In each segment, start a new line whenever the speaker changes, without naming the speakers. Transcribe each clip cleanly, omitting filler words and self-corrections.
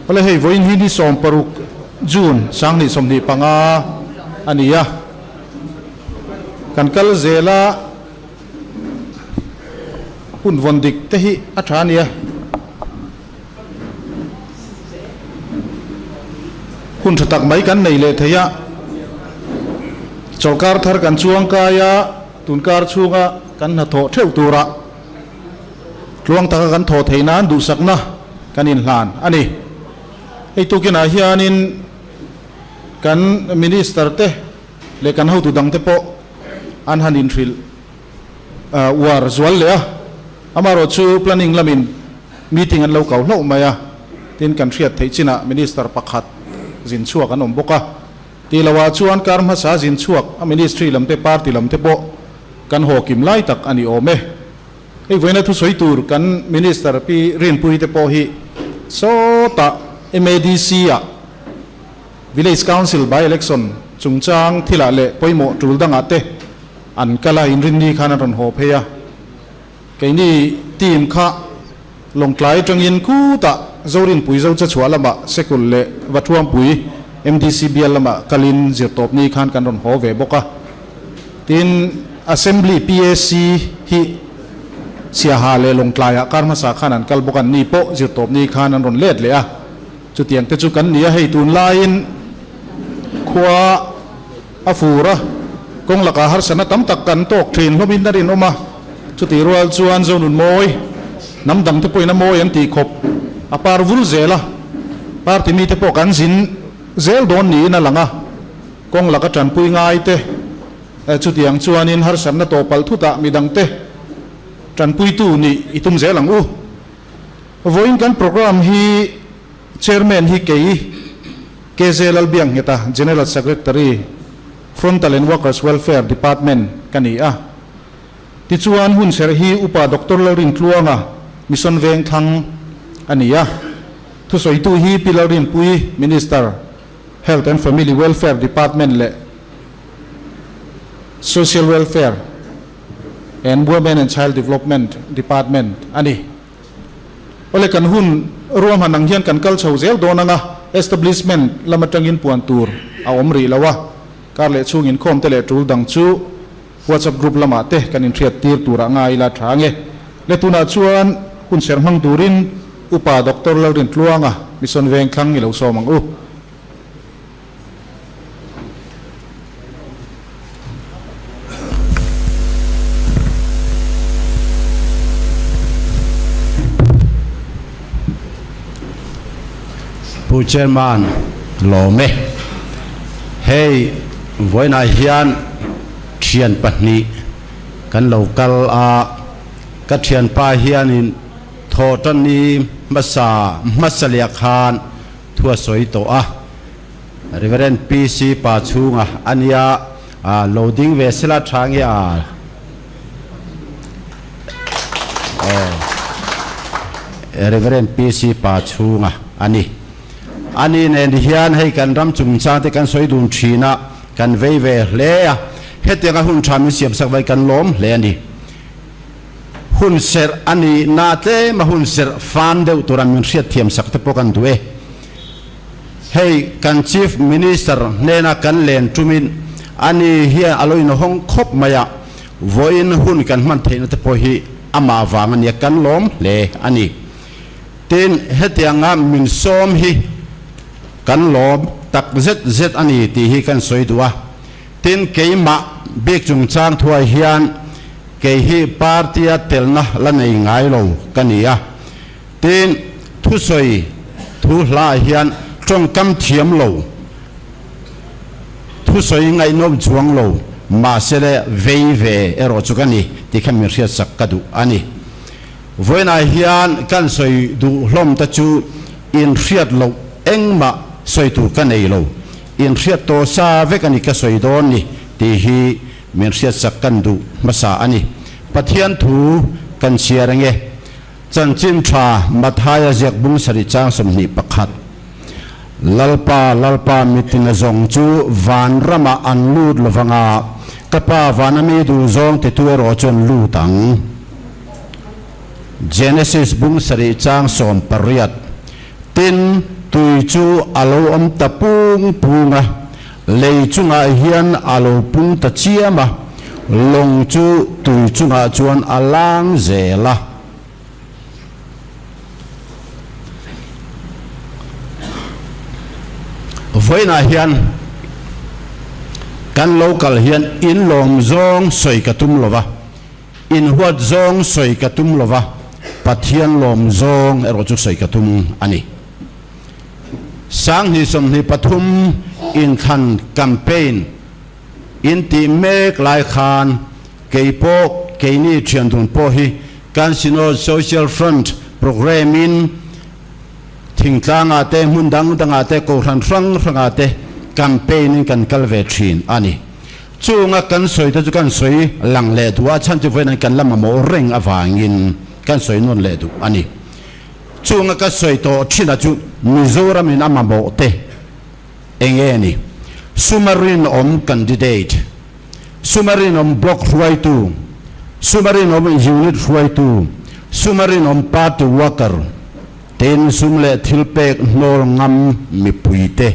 Awle hei vawiin hi ni 16 June 2025 a ni a, kan kal zel a, hun vawn dik te hi a tha a nia. Hun tha tak mai kan nei leh thei a, chawlhkar thar kan chuang kai a, tunkar chhunga kan hnathawh theuh turah tluang taka kan thawh theih nan duhsakna kan inhlan a ni. Hei tukinah hianin kan Minister te leh kan hotu dangte pawh an han inhrilh uar zual leh a, amaherawh chu planning lamin meeting an lo kau hlauh mai a, tin kan hriat theih chinah Minister pakhat zin chhuak an awm bawk a, tih lohah chuan kar hmasa zin chhuak a Ministry lam te party lam te pawh kan haw kim lai tak a ni awm e. Hei vawiina thusawi tur kan Minister Pi Rinpuii te pawh hi sawtah MADC ah Village Council by Election chungchang thilah leh pawimawh tul dangah te an kal a, inrinni khan an rawn haw phei a. Keini team kha Lawngtlai atangin khutah Zorinpui Zocha chhuah lamah Sekul leh Vathuampui MDC bial lamah kalin zirtawpni khan kan rawn haw ve bawk a. Tin, Assembly PAC hi Siaha leh Lawngtlaiah kar hmasa khan an kal bawk a, anni pawh zirtawpni khan an rawn let leh a. Chutiang te chu kan ni a, hei tunlaiin khua a fur a, kawng lakah harsatna tam tak kan tawk thin hlawmin a rinawm a, chutih rual chuan Zonun mawi, hnam dang te pawhin a mawi an tih khawp a par vul zel a, party mite pawh kan zin zel dawn niin a lang a, kawng laka tanpui ngai te chutiang chuanin harsatna tawh palh thutah midangte tanpuitu nih i tum zel ang u. Vawiin kan programme hi Chairman hi kei KZ Lalbiangheta, General Secretary, Frontal and Workers Welfare Department ka ni a. Tichuan hunserh hi Upa Doctor Lalrintluanga, Mission Vengthlang a ni a. Thusawitu hi Pi Lalrinpuii, Minister, Health and Family Welfare Department leh Social Welfare and Women and Child Development Department a ni. Awle kan hun ruahman ang hian kan kal chho zel dawn anga establishment lam atangin puan tur a awm rih lo a, kar leh chhung inkhawm te leh tul dang chu WhatsApp group lamah te kan inhriat tir turah ngai ila tha ange. Le tunah chuan hun serh hmang turin Upa Doctor Lalrintluanga Mission Vengthlang i lo sawm ang u.
Pu Chairman lawm e. Hei vawiinah hian thian pahnih kan lo kal a, ka thianpa hianin thawhtanni hmasa hmasa leh khan Thu a sawi tawh a, Reverend PC pa chhunga a nia, lo ding ve sela tha nge a? Aw, Reverend PC pa chhunga a ni. A ni nen hian hei kan ram chungchang te kan sawi dun thin a, kan vei ve hle a, hetianga hun tha min siamsak vai kan lawm hle a ni. Hun serh a nih na tlem a hun serh fan deuh tura min hriatthiam sak te pawh kan duh e. Hei kan Chief Minister hnena kan len tumin a ni hian a lo inhawng khawp mai a, vawiin hun kan hman theihna te pawh hi amah vang a nia kan lawm hle a ni. Tin, hetianga min sawm hi kan lawm tak zet zet a ni tih hi kan sawi duh a. Tin, keimah bik chungchang thuai hian kei hi party-a telna la nei ngai lo ka ni a. Tin, thusawi thu hlaah hian tawngkam thiam lo, thusawi ngaihnawm chuang lo, mahse le vei ve erawh chu ka ni tih kha min hriatsak ka duh a ni. Vawiinah hian kan sawi duh hlawm te chu inhriat loh engmah sawi tur ka nei lo. Inhriat tawh sa vek a ni ka sawi dawn ni tih hi min hriatsak kan duh hmasa a ni. Pathian thu kan chhiar ange. Chanchin tha Mathaia ziak bung sarih chang 21. Lalpa, Lalpa mitin a zawng chu van ramah an lut lovang a, ka Pa vana mi duh zawng titu erawh chu an lut ang. Genesis bung sarih chang 18. Tin. Tui chu a lo awm ta pung pung a, lei chungah hian a lo pung ta chiam a, lawng chu tui chungah chuan a lang zel a. Vawiinah hian kan lo kal hian in lawm zawng sawi ka tum lo va, in huat zawng sawi ka tum lo va, Pathian lawm zawng erawh chu sawi ka tum a ni. 2023 inthlan campaign in tih mek lai khan kei pawh keini thian dun pawh hi kan Synod Social Front programme in thingtlang ah te hmun dang dang ah te kohhran hrang hrang ah te campaign in kan kal ve thin a ni. Chunga kan sawi te chu kan sawi lang leh duh a, chhan chu vawiin kan la mamawh reng avangin kan sawi nawn leh duh a ni. Chunga ka sawi tawh thin a chu Mizoram in a mamawh te eng nge ni? Suma rinawm candidate, suma rinawm block hruaitu, suma rinawm unit hruaitu, suma rinawm party worker tein sum leh thil pek hnawl ngam mipui te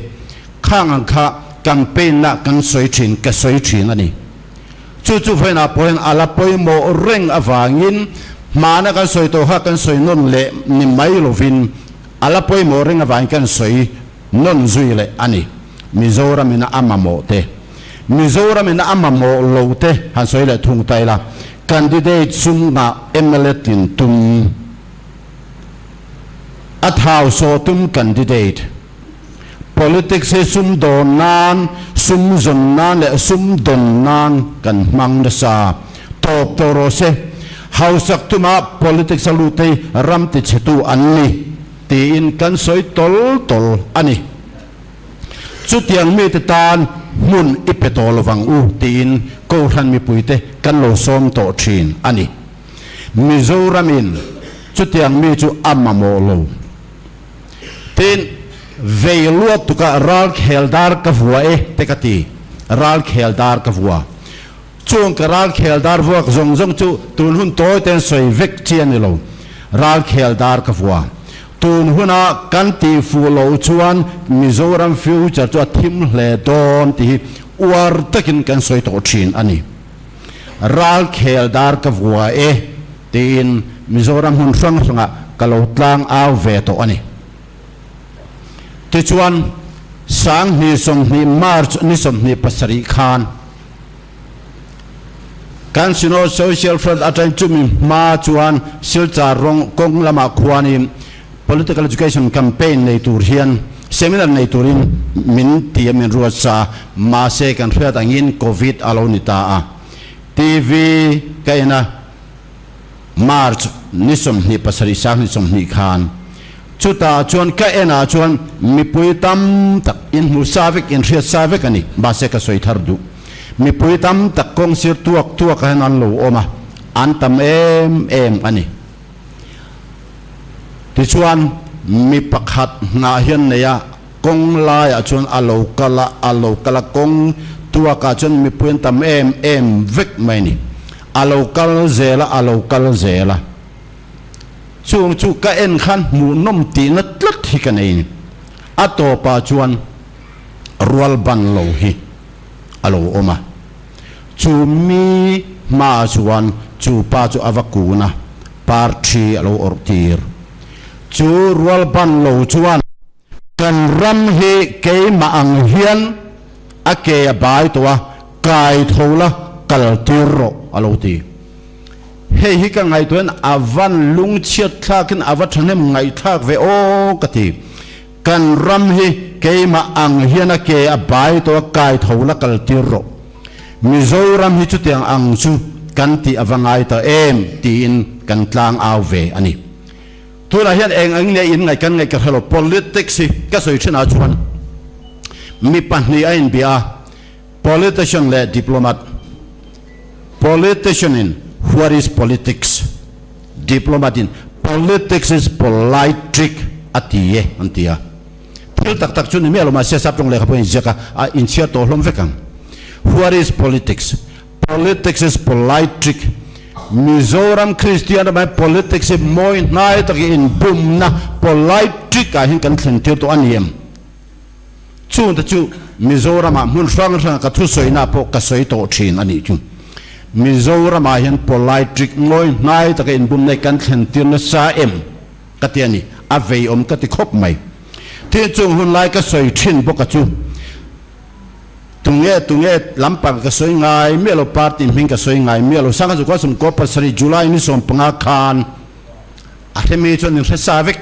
khang ang kha campaign ah kan sawi thin, ka sawi thin a ni. Chu chu vawiinah pawh hian a la pawimawh reng avangin hmana kan sawi tawh kha kan sawi nawn leh ni mai lovin a la pawimawh reng avangin kan sawi nawn zui leh a ni. Mizoramin a mamawh te, Mizoramin a mamawh lo te han sawi leh thung ta ila, candidate chungah mla tlin tum, a thau sawh tum candidate, politics hi sum dawn nan, sum zawn nan leh sum dawn nan kan hmang nasa. Tawp tawh rawh se. Hausak tuma politics a lut hi ram tichhetu an ni tiin kan sawi tawl tawl a ni. Chutiang mite tan hmun i pe tawh lovang u tiin Kohhran mipuite kan lo sawm tawh thin a ni. Mizoramin chutiang mi chu a mamawh lo. Tin, vei luat tukah ral khel dar ka vua e te ka ti, ral khel dar ka vua. Chung ka ral khel dar vuak zawng zawng chu tun hun tawi ten sawi vek chi a ni lo. Ral khel dar ka vua. Tun huna kan tih fuh loh chuan Mizoram future chu a thim hle dawn tih hi uar takin kan sawi tawh thin a ni. Ral khel dar ka vua e tiin Mizoram hmun hrang hrangah ka lo tlang au ve tawh a ni. Tichuan, 2020 March ni 27 khan kan Synod Social Front atang chumi hma chuan Silchar rawng kawng lamah khuanin Political Education Campaign nei tur hian seminar nei turin min ti a min ruat sa, mahse kan hriat angin Covid a lo ni ta a. TV ka en a, March ni 27 2020 khan chutah chuan ka en ah chuan mipui tam tak inhmu sa vek, inhriat sa vek a ni, mahse ka sawi thar duh. Mipui tam tak kawng sir tuak tuak ah hian an lo awm a, an tam em em a ni. Tichuan mi pakhat hnah hian nei a, kawng laiah chuan a lo kal a, a lo kal a, kawng tuakah chuan mipui an tam em em vek mai a ni. A lo kal zel a, a lo kal zel a. Chung chu ka en khan hmuhnawm tihna tlat hi ka nei a ni. A tawpah chuan rual ban lo hi a lo awm a. Chu mi hmaah chuan chu pa chu a va kun a, parthi a lo awrh tir. Chu rual ban lo chuan kan ram hi keimah ang hian a ke a bai tawh a, kai tho la kal tir rawh a lo ti. Hei hi ka ngaihtuahin a van lungchhiat thlakin a va thahnem ngaihthlak ve aw ka ti. Kan ram hi keimah ang hian a ke a bai tawh a, kai tho la kal tir rawh. Mizoram hi chutiang ang chu kan tih a va ngai ta em tiin kan tlang au ve a ni. Tunah hian eng ang nge in ngaih kan ngaih ka hre lo, politics hi ka sawi thinah chuan mi pahnih a inbia a, politician leh diplomat. Politician in what is politics? Diplomat in politics is polite trick a ti e an ti a. Thil tak tak chu ni miah lo mahse sap tawng lehkha pawh a inziak a, a inchhiar tawh hlawm vek ang. What is politics? Politics is polite trick. Mizoram Kristian ramah hian politics hi mawi hnai takin inbumna polite trick ah hian kan thlen tir tawh a ni em? Chungte chu Mizoramah hmun hrang hrangah ka thusawinak pawh ka sawi tawh thin a nih chu. Mizoramah hian polite trick mawi hnai taka inbumna hi kan thlen tir nasa em ka ti a ni. A veiawm ka ti khawp mai. Tin chung hun lai ka sawi thin bawk a chu. Tunge tunge lampang ka sawi ngai miah lo, party hming ka sawi ngai miah lo. Sangha Zukua Sumkaw pasarih July ni 15 khan a hremi chuan in hre sa vek.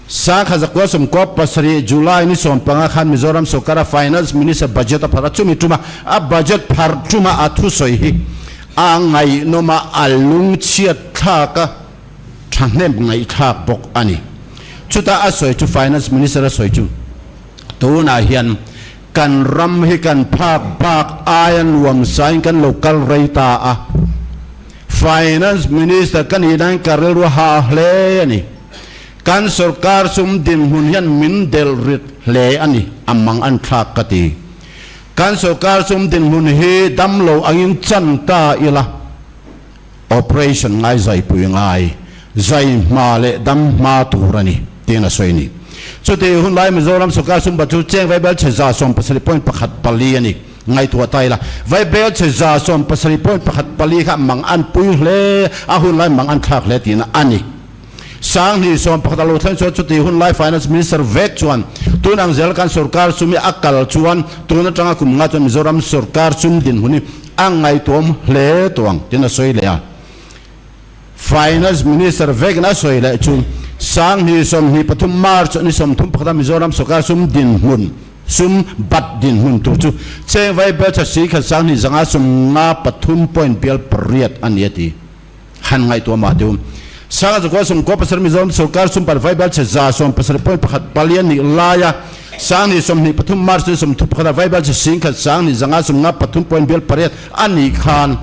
Sangha Zakua 97 July ni 15 khan Mizoram sawrkara Finance Minister budget a phar a, chumi tuma a budget phar tuma a thusawi hi a ngaihnawm a, a lungchhiat thlak a, thahnem ngaihthlak bawk a ni. Chutah a sawi chu Finance Minister a sawi chu tunah hian kan ram hi kan phak bak aia nuam sain kan lo kal rei ta a, Finance Minister ka nih nain ka rilru ha hle a ni. Kan sorkar sum dinhmun hian min delh rit hle a ni, a mang an thlak ka ti. Kan sorkar sum dinhmun hi damlo angin chan ta ila, operation ngai zaipui ngai, zai hma leh dam hma tur a ni, tiin a sawi a ni. Chutih hun lai Mizoram sorkar sum bat chu cheng vaibel chhe 17 point pakhat pali a ni. Ngaihtuah ta ila, vaibel chhe 17 point pakhat pali kha mang an pui hle, a hun lai mang an thlak hle tihna a ni. 2011 a lo thleng chuan chutih hun lai Finance Minister vek chuan tun ang zel kan sorkar sum hi a kal chuan tun atanga kum nga chuan Mizoram sorkar sum dinhmun hi a ngaihtuahawm hle tawh ang tiin a sawi leh a. Finance Minister vekin a sawi leh chu 2023 March ni 31 a Mizoram sorkar sum dinhmun sum bat dinhmun tur chu cheng vai belchha sikhat 20 553 point bial pariat a ni a ti. Han ngaihtuah mah deuh. Sanga zakua 97 Mizoram sorkar sum parvai bal chhe 17 point pakhat pali a nih laia 2023 March ni 31 a vaibal chhe 10,000 20 553 point bial pariat a nih khan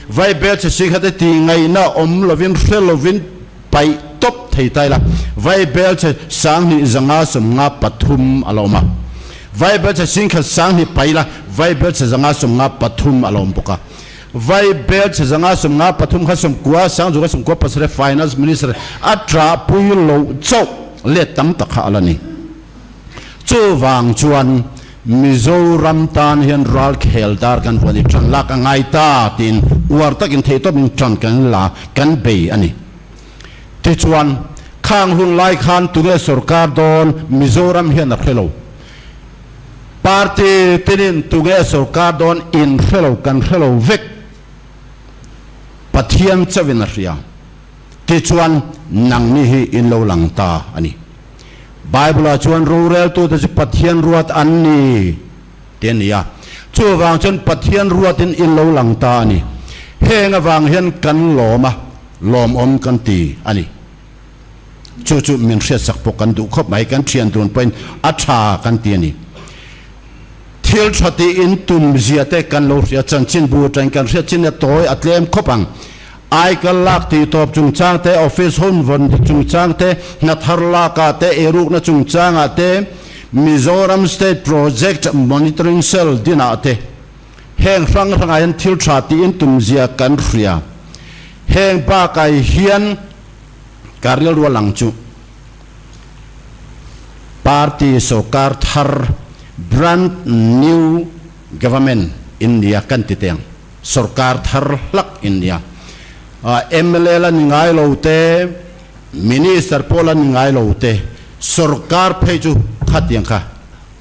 vaibel chhe 10,000 te tih ngaihna awm lovin hre lovin paih tawp thei ta ila vaibel chhe 20 553 a la awm a. Vaibel chhe 10,000 20 paih ila vaibel chhe 553 a la awm bawk a. Vai bel chhe 553 kha 90 sangzu kha 97 Finance Minister a ṭahpui loh chauh let tam tak kha a la ni. Chuvang chuan Mizoram tan hian ral khel dar kan huan i ṭan lak a ngai ta tiin uar takin theihtawpin ṭan kan la kan bei a ni. Tichuan khang hun lai khan tunge sorkar dawn Mizoram hian a hre lo. Party tinin tunge sorkar dawn in hre lo kan hre lo vek. Pathian chauhin a hria. Tichuan nangni hi in lo lang ta a ni. Bible ah chuan roreltute chu Pathian ruat an ni ti a ni a. Chuvang chuan Pathian ruatin in lo lang ta a ni. Heng avang hian kan lawm a, lawmawm kan ti a ni. Chu chu min hriatsak pawh kan duh khawp mai, kan thian dun pawhin a tha kan ti a ni. Thil tha tiin tum zia te kan lo hria, chanchinbu atangin kan hriat chin a tawi a tlem khawp ang. Aikal lak tih tawp chungchang te, office hun vawn dik chungchang te, hna thar lakah te, eirukna chungchangah te, Mizoram State Project Monitoring Cell dinah te, heng hrang hrangah hian thil tha tiin tum zia kan hria. Heng bakah hian Ka rilru a lang chu party sorkar thar brand new government in nia kan ti teng sorkar thar hlak in nia mla la ni ngai lo te minister pawh la ni ngai lo te sorkar phei chu khatiang kha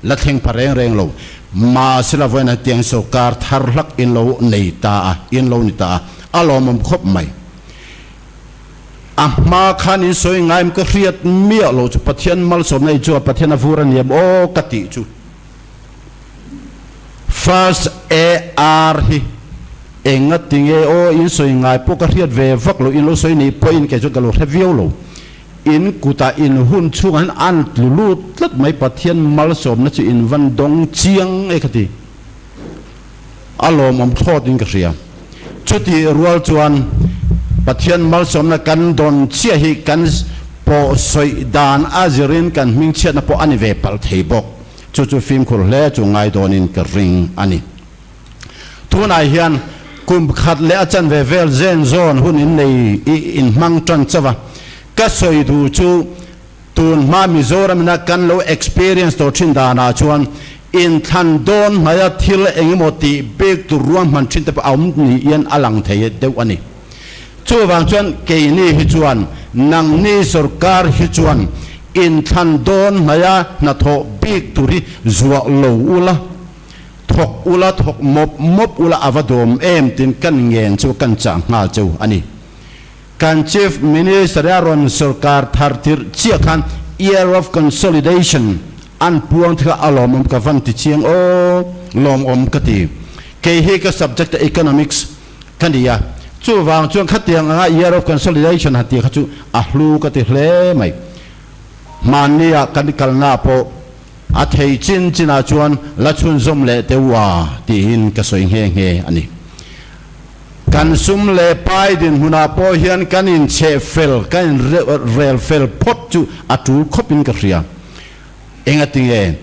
la thleng pha reng reng lo mahse la vawiin hetiang sorkar thar hlak in lo nei ta a in lo ni ta a a lawmawm khawp mai. A hma khan in sawi ngaim ka hriat miah lo chu Pathian malsawmna i chu a Pathian a vur a niam aw ka tih chu. First AR hi enga tinge aw in sawi ngai pawh ka hriat ve vak lo in lo sawi nih pawhin kei chuan ka lo hre viau lo. In kutah in hun chhungah hian an tlu lut tlat mai Pathian malsawmna chu in van dawng chiang e ka ti. A lawmawm thlawt in ka hria. Chutih rual chuan Pathian malsawmna kan dawn chiah hi kan pawh sawi dan a zirin kan hmingchhiatna pawh a ni ve palh thei bawk. Chu chu fimkhur hle chu ngai dawnin ka ring a ni. Tunah hian. Kum khat leh a chanve vel zen zawn hun in nei i in hmang tan chauh a. Ka sawi duh chu tun hma Mizoram ina kan lo experience tawh thin danah chuan inthlan dawn hnaia thil engemaw tih bik tur ruahman thin te pawh a awm niin a lang thei deuh a ni. Chuvang chuan keini hi chuan nangni sorkar hi chuan inthlan dawn hnaia hnathawh bik tur hi zuah lo ula, thawk ula, thawk mawp mawp ula a va dawm em tiin kan ngen chu kan chah nghal cheu a ni. Kan Chief Minister a rawn sorkar thar tirh chiah khan Year of Consolidation an puang thil a lawmawm ka van ti chiang aw, lawmawm ka ti. Kei hi ka subject Economics ka ni a, chuvang chuan khatiang anga Year of Consolidation han tih kha chu a hlu ka ti hle mai. Hmannia kan kalna pawh a thei chin chinah chuan la chhunzawm leh teuh a tiin ka sawi nghe nghe a ni. Kan sum leh pai dinhmunah pawh hian kan incheh fel, kan inrel fel phawt chu a tul khawpin ka hria. Engatinge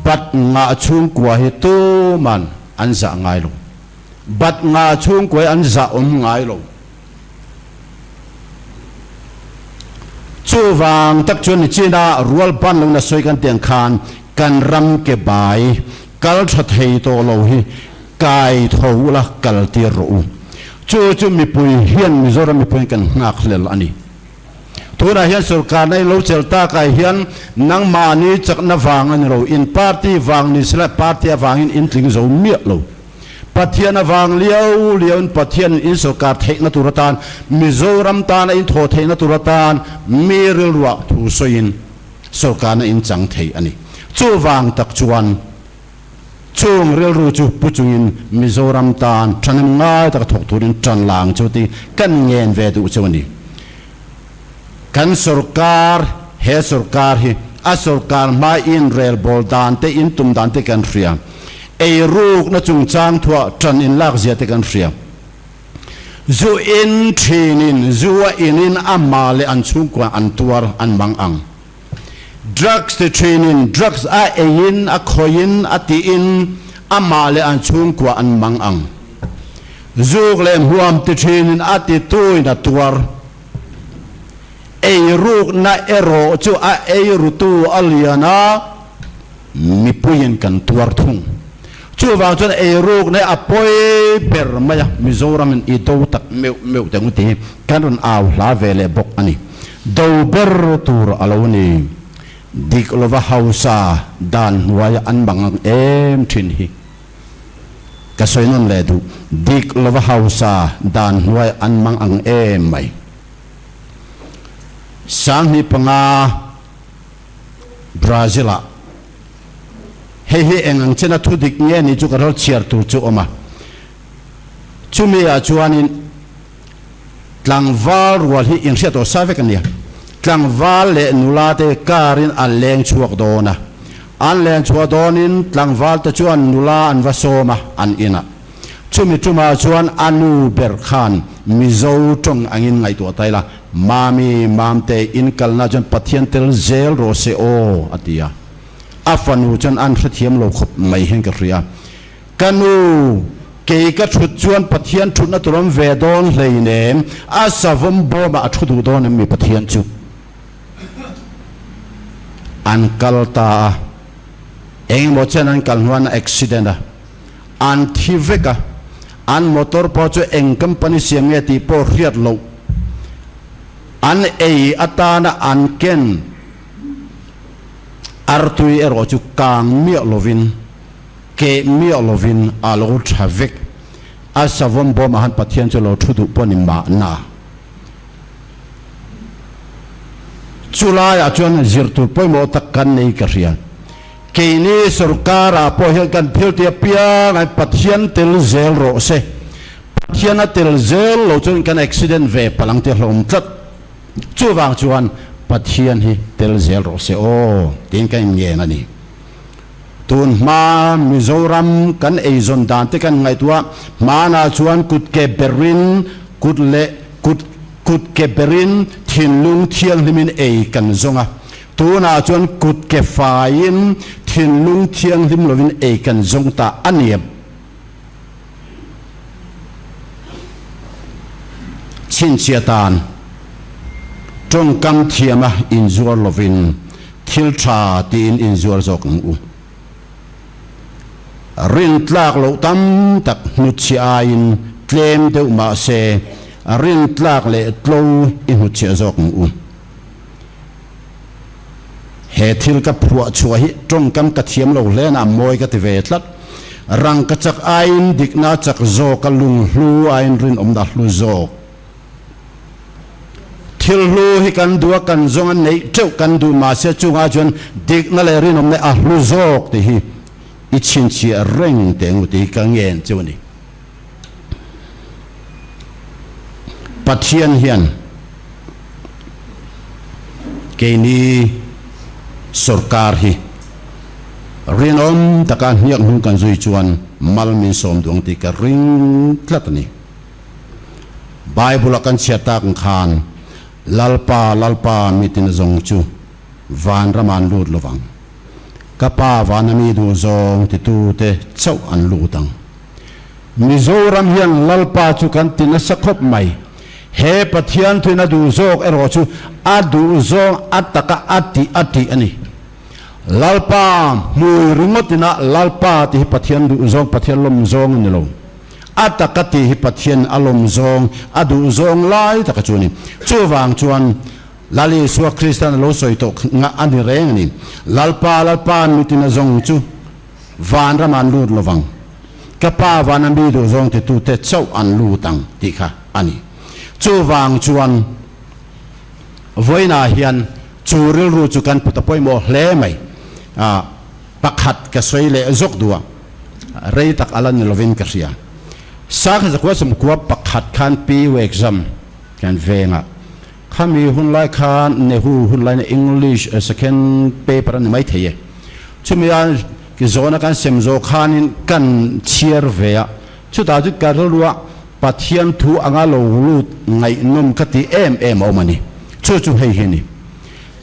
bat ngah chhungkua hi tuman an zah ngai lo. Bat ngah chhungkua hi an zah awm ngai lo. Chuvang tak chuan nichina rual ban lo na sawi kan tiang khan kan ram ke bai kal tha thei tawh lo hi kai tho ula kal tir rawh u. Chu chu mipui hian Mizoram mipui hian kan nghak hlel a ni. Tunah hian sorkarna in lo chel tak ah hian nangmahni chakna vang a ni lo, in party vang ni sela party avangin in tling zo miah lo. Pathian avang liau liau in Pathian in sorkar theihna tur atan Mizoram tana in thaw theihna tur atan mi rilruah thu sawiin sorkarna in chang thei a ni. Chuvang tak chuan chung rilru chu pu chungin Mizoram tan thahnem ngai taka thawk turin tan la ang chu tih kan ngen ve duh chu a ni. Kan sorkar, he sorkar hi a sorkar hma inrelbawl dan te, intum dan te kan hria. Eirukna chungchang thuah tan inlak zia te kan hria. Zu in thinin, zu a inin a mah leh an chhungkua an tuar, an mang ang. Drugs ti thinin, drugs a eiin, a khawiin, a tiin amah leh an chhungkua an mang ang. Zuk leh hmuam ti thinin a tituin a tuar. Eirukna erawh chu a eirutu a lian a, mipuiin kan tuar thung. Chuvang chuan eirukna hi a pawi ber mai a, Mizoramin i do tak meuh meuh teh ngawt hi kan rawn au hla ve leh bawk a ni. Do ber tur a lo ni. Dik lova hausa dan hnuaia an mang ang em thin hi ka sawi nawn leh duh. Dik lova hausa dan hnuaia an mang ang em mai. 5005 Brazil-ah hei hi eng ang chena thu dik nge ni chu ka rawl chhiar tur chu awm a. Chumi ah chuanin tlangval rual hi inhriat tawh sa vek a nia. Tlangval leh nula te car in an leng chhuak dawn a. An leng chhuah dawnin tlangval te chuan nula an va sawm a an inah. Chumi tumah chuan a nu ber khan Mizo tawng angin ngaihtuah ta ila, Mami, Mamte, in kalna chuan Pathian tel zel rawh se aw, a ti a. A fanu chuan an hrethiam lo khawp mai hian ka hria. Ka nu, kei ka thut chuan Pathian thutna tur awm ve dawn hleinem, a savawm bawmah a thu duh dawn em mi Pathian chu? An kal ta a, engemaw chen an kal hnuan a accident a. An thi vek a, an motor pawh chu eng company siam nge tih pawh hriat loh. An ei atana an ken artui erawh chu kang miah lovin, keh miah lovin a lo tha vek. A savawm bawmah khan Pathian chu lo thu duh pawh ni mahna. Chulaiah chuan zirtur pawimawh tak kan nei ka hria. Keini sorkarah pawh hian kan thil tih apiang ah Pathian tel zel rawh se. Pathian a tel zel lo chuan kan accident ve palh ang tih a hlawm tlat. Chuvang chuan Pathian hi tel zel rawh se aw tiin ka inngen a ni. Tun hma Mizoram kan eizawn dan te kan ngaihtuah hmanah chuan kut ke berin kut leh kut kut ke berin thinlung thianghlimin ei kan zawng a. Tunah chuan kut ke faiin thinlung thianghlim lovin ei kan zawng ta a ni em? Chhinchhiah tan tawngkam thiama inzuar lovin thil tha tiin inzuar zawk ang u. Rintlak loh tam tak hnutchhiah aiin tlem deuh mah se rintlak leh tlo i hnutchhiah zawk ang u. He thil ka phuah chhuah hi tawngkam ka thiam lo hle na mawi ka ti ve tlat. Rang ka chak aiin dikna chak zawk a lunghlu aiin rinawmna hlu zawk. Thil hlu hi kan duh a kan zawng a neih teuh kan duh mahse chungah chuan dikna leh rinawmna a hlu zawk tih hi i chhinchhiah reng teh ngu tih hi ka ngen chu a ni. Pathian hian keini sorkar hi rinawm taka hniak hnung kan zui chuan mal min sawm duh ang tih ka ring tlat a ni. Bible-a kan chhiat tak ang khan Lalpa, Lalpa mitin zawng chu vanramah an lut lovang. Ka Pa vana mi duh zawng titute chauh an lut ang. Mizoram hian Lalpa chu kan ti nasa khawp mai. He Pathian thuin a duh zawk erawh chu a duh zawng a taka a tih a tih a ni. Lalpa hmui ringawt ina Lalpa tih hi Pathian duh zawng, Pathian lawm zawng a ni lo. A taka tih hi Pathian a lawm zawng, a duh zawng lai taka chu a ni. Chuvang chuan Lal Isua Kristan a lo sawi tawh nga a ni reng a ni. Lalpa, Lalpa mitin a zawng chu Vanram an lut lovang. Ka Pa vana mi duh zawng titute chauh an lut ang tih kha a ni. Chuvang chuan vawiinah hian chu rilru chu kan put a pawimawh hle mai. Ah, pakhat ka sawi leh zawk duh a, rei tak a la ni lovin ka hria. Sakha zakua sawmkua pakhat khan PU exam kan vengah khami hunlai khan Nehu hunlaina English second paper a ni maithei e. Chumi a zawhna kan sem zawh khanin kan chhiar ve a, chutah chu ka rilrua Pathian thu anga lo lut ngaihnawm ka ti em em a awm a ni. Chu chu hei hi a ni.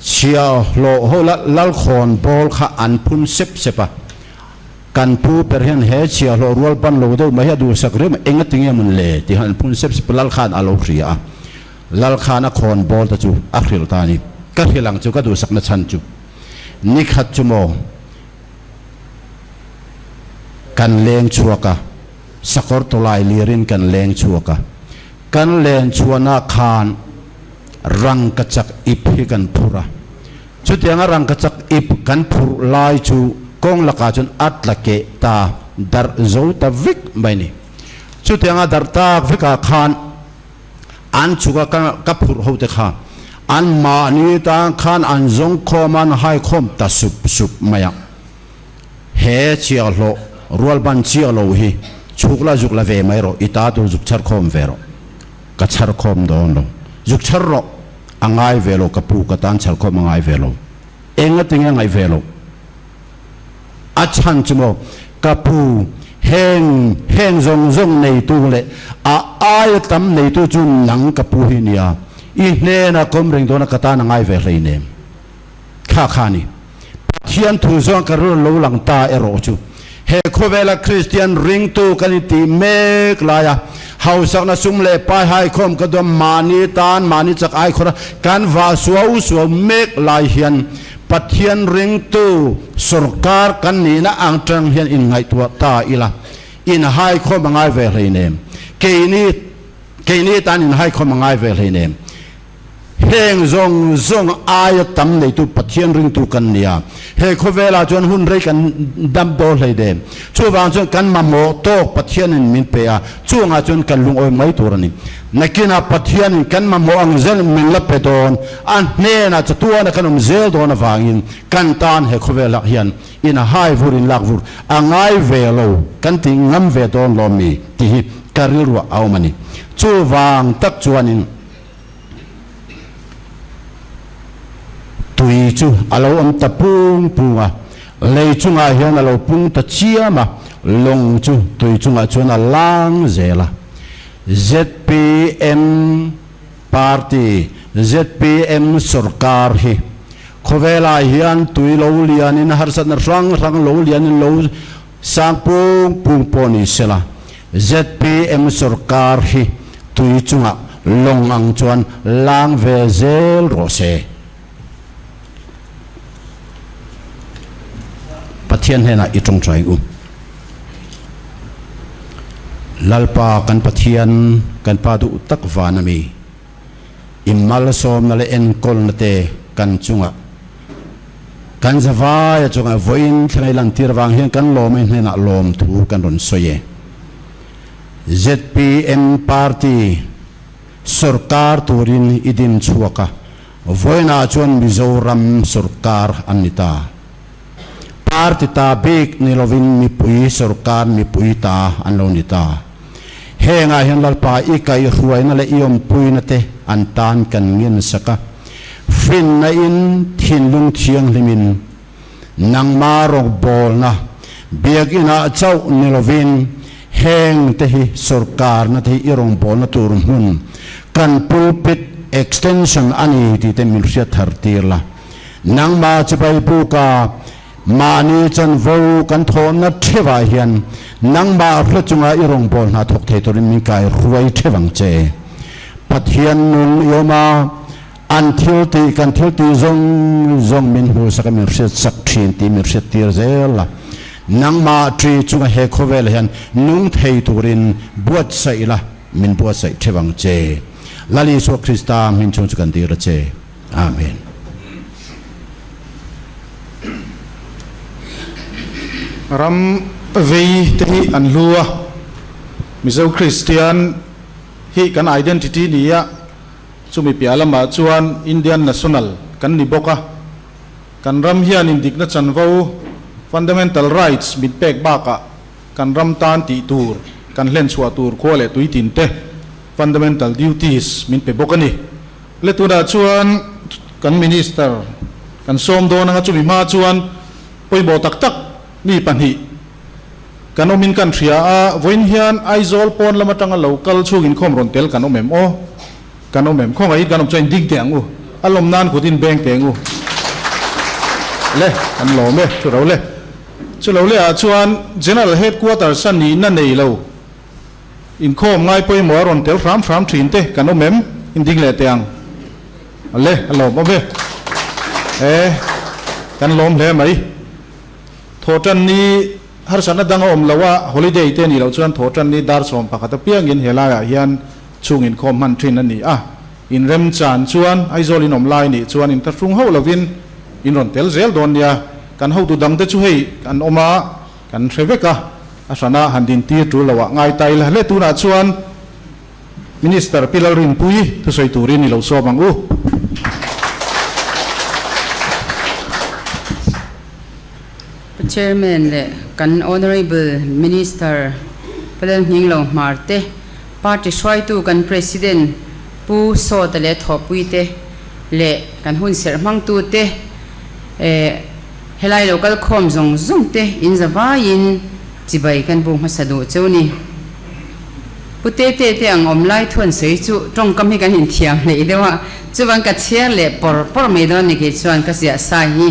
Chhia hlawh ho la lalkhawn bawl kha an phun sep sep a, kan pu ber hian he chhia hlawh rual ban lo deuh mai hi a duhsak riau mai, enga tinge mawn le tih han phun sep sep a, lalkhan a lo hria a, lalkhan a khawn bawl te chu a hrilh ta a ni. Ka hrilh ang chu ka duhsakna chhan chu. Ni khat chu maw kan leng chhuak a, sakawr tawlai lirin kan leng chhuak a, kan len chhuahna khan rangkachak ip hi kan phur a, chutianga rangkachak ip kan phurh lai chu kawng lakah chuan a tla keh ta darh zo ta vek mai ni. Chutianga darh tak vekah khan An chhuka ka phurh ho te kha an mahni tan khan an zawng khawm a, an hai khawm ta sup sup mai a. He chhiahhlawh rual ban chiah lo hi chhuk la zuk la ve mai rawh, i ta tur zuk chhar khawm ve rawh. Ka chhar khawm dawn lo. Zuk chhar rawh, a ngai ve lo ka pu, ka tan chhar khawm a ngai ve lo. Enga tinge ngaih ve lo? A chhan chu maw, ka pu, heng heng zawng zawng neitu leh a aia tam neitu chu nang ka pu hi nia, i hnena kawm reng dawna ka tan a ngai ve hleinem. Kha kha ni. Pathian thu zawng ka rilru lo lang ta erawh chu he khawvela Kristian ringtu kan intih mek laia hausakna sum leh pai haikhawm ka duam mahni tan mahni chak aikhawra kan vah suau suau mek lai hian Pathian ringtu sorkar kan nihna ang tang hian inngaihtuah ta ila, inhaikhawm a ngai ve hleinem. Keini, keini tan inhaikhawm a ngai ve hleinem. Heng zawng zawng aia tam neitu Pathian ringtu kan ni a, he khawvelah chuan hun rei kan dam dawn hleinem. Chuvang chuan kan mamawh tawk Pathianin min pe a, chungah chuan kan lungawi mai tur a ni. Nakinah Pathianin kan mamawh ang zel min la pe dawn, a hnenah chatuana kan awm zel dawn avangin kan tan he khawvel lak hian in hai vur in lak vur a ngai ve lo kan tih ngam ve dawn lawm mi tih hi ka rilruah a awm a ni. Chuvang tak chuanin tui chu a lo awm ta pung pung a, lei chungah hian a lo pung ta chiam a, lawng chu tui chungah chuan a lang zel a. Zpm Party, zpm sorkar hi khawvelah hian tui lo lianin harsatna hrang hrang lo lianin lo sang pung pung pawh ni sela, zpm sorkar hi tui chungah. lawng ang chuan lang ve zel rawh se. Pathian hnenah i tawngtai u. Lalpa kan Pathian, kan Pa duh tak van a mi. I malsawmna leh enkawlna te kan chungah kan zavaia chungah vawiin thlenga i lantir avang hian kan lawm a, i hnenah lawmthu kan rawn sawi e. Zpm party sawrkar turin i din chhuak a, vawiinah chuan Mizoram sawrkar an ni ta. Party ta bik ni lovin mipui sawrkar mipui ta an lo ni ta. Hengah hian Lalpa i kaihhruaina leh i awmpuina te an tan kan ngensak a, finna in thinlung thianghlimin Nangma rawngbawlna biakinah chauh ni lovin heng te hi sorkarna te hi i rawngbawlna tur hmun kan pulpit extension a ni tih te min hriat thar tir la. Nangma chibai buka mahni chanvo kan thawhna thevah hian nangmah hre chunga i rawngbawlna hna thawk thei turin min kai hruai thevang che. Pathian nung i awm a. An thil tih, kan thil tih zawng zawng min hmuhsak a, min hriatsak thin tih min hriattir zel a. Nangmah ṭi chunga he khawvelah hian nung thei turin buatsaih la, min buatsaih ṭheuh ang che. Lal Isua Krista hming chhung chu kan dir a che. Amen.
Ram vei te hi an hlu a, Mizo Kristian hi kan identity ni a, Chumi piah lamah chuan Indian National kan ni bawk a, kan ram hian indikna chanvo, fundamental rights, min pek bakah kan ram tan tih tur, kan hlen chhuah tur khua leh tuitin te, fundamental duties, min pe bawk a ni. Le tunah chuan kan Minister kan sawm dawn anga chumi hma chuan pawimawh tak tak mi pahnih, Kan awmin kan hria a, vawiin hian Aizawl pawn lam atanga lo kal chhung inkhawm rawn tel kan awm em aw? Kan awm em? Khawngaih kan awm chuan in ding teh ang u, a lawm nan kut in beng teh ang u. Le, kan lawm e, chu ro le. Chu lo lehah chuan General Headquarters a nihna nei lo inkhawm ngai pawimawh a rawn tel hram hram thin te kan awm em? In ding leh teh ang. Le, a lawm awm e. E, kan lawm hle mai. Thawhtan ni harsatna dang a awm lo a, holiday te nih loh chuan thawhtan ni dar 11 apiangin helaiah hian chhung inkhawm hman thin a ni a. Inremchan chuan Aizawl in awm lai nih chuan inthlahrung hauh lovin in rawn tel zel dawn nia. Kan hotu dangte chu hei an awm a, kan hre vek a, a hrana han dintir tul loah ngai ta ila. Hle tunah chuan Minister Pi Lalrinpuii thusawi turin i lo sawm ang u.
Pu Chairman leh kan Honourable Minister Pu Lalhminglo Hmarte, Party hruaitu kan President Pu Sawta leh thawhpuite leh kan hunserh hmangtute eh helai lo kal khawm zawng zawng te in zavaiin chibai kan bu hmasa duh cheu ni. Pu Tete te ang awm lai thuan sawi chu tawngkam hi kan inthiam hleih deuh a, chuvang ka chhiar leh pawr pawr mai dawn ni kei chuan ka ziah sa hi.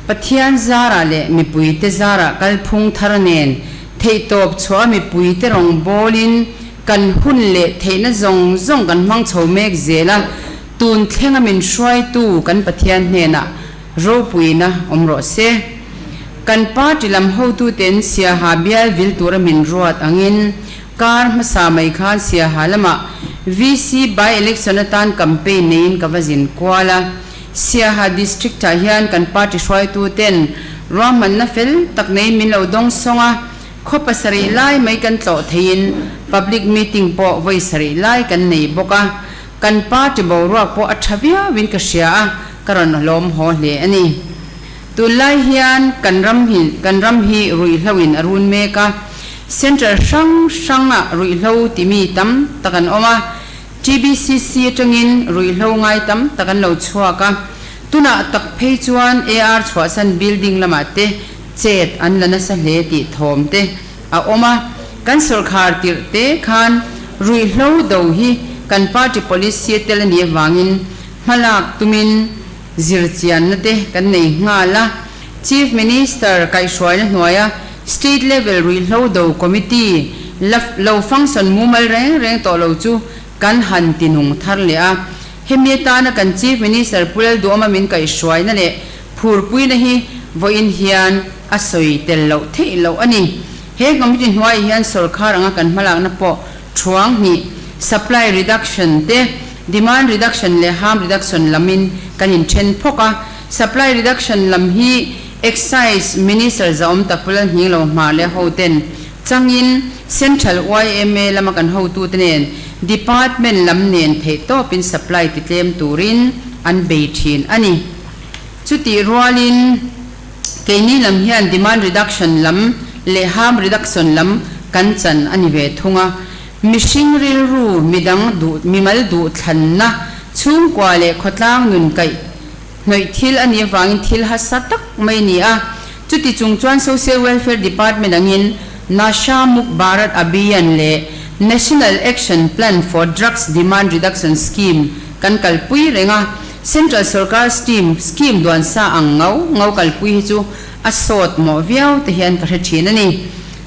Pathian zarah leh mipuite zarah kalphung thar nen theihtawp chhuah a mipuite rawngbawlin kan hun leh theihna zawng zawng kan hmang chho mek zel a, tun thlenga min hruaitu kan Pathian hnenah ropuina awm rawh se. Kan party lam hotuten Siaha bial vil tura min ruat angin kar hmasa mai khan Siaha lamah VC by-election atan campaign neiin ka va zin kual a. Siaha District ah hian kan party hruaituten ruahmanna fel tak nei min lo dawng sawng a, khaw pasarih lai mai kan tlawh theiin public meeting pawh vawi sarih lai kan nei bawk a, kan party boruak pawh a tha viauin ka hria a, ka rawn hlawm haw hle a ni. Tunlai hian kan ram hi kan ram hi ruihhlo in a run mek a, centre hrang hrangah ruihhlo timi tam tak an awm a, TBCC atangin ruihhlo ngai tam tak an lo chhuak a, tunah tak phei chuan AR chhuahsan building lamah te chet an la nasa hle tih thawm te a awm a, kan sawrkhar tirh te khan ruihhlo do hi kan party policy a tel a nih avangin hmalak tumin zirchianna te kan nei nghal a, Chief Minister kaihhruaina hnuaia State Level Ruihhlo Do Committee la lo function mumal reng reng tawh lo chu kan han tinung thar leh a. Hemi atana kan Chief Minister Pu Lalduhawma min kaihhruaina leh phurpuina hi vawiin hian a sawi tel loh theih loh a ni. He committee hnuaiah hian sorkar anga kan hmalakna pawh thuang hnih, supply reduction te, demand reduction leh harm reduction lamin kan inthen phawk a. Supply reduction lam hi Excise Minister zahawm tak Pu Lalhning Lohmar leh hoten changin Central yma lama kan hotute nen Department lam nen theihtawpin supply titlem turin an bei thin a ni. Chutih rualin keini lam hian demand reduction lam leh harm reduction lam kan chan a ni ve thung a. Mihring rilru midang duh mimal duhthlanna chhungkua leh khawtlang nun kaih hnawih thil a nih avangin thil hasa tak mai a ni a. Chuti chung chuan Social Welfare Department angin Nasha Muk Bharat Abhiyan leh National Action Plan for Drugs Demand Reduction Scheme kan kalpui reng a. Central sorkar scheme scheme duan sa ang ngau ngau kalpui hi chu a sawt mawh viau te hian ka hre thin a ni.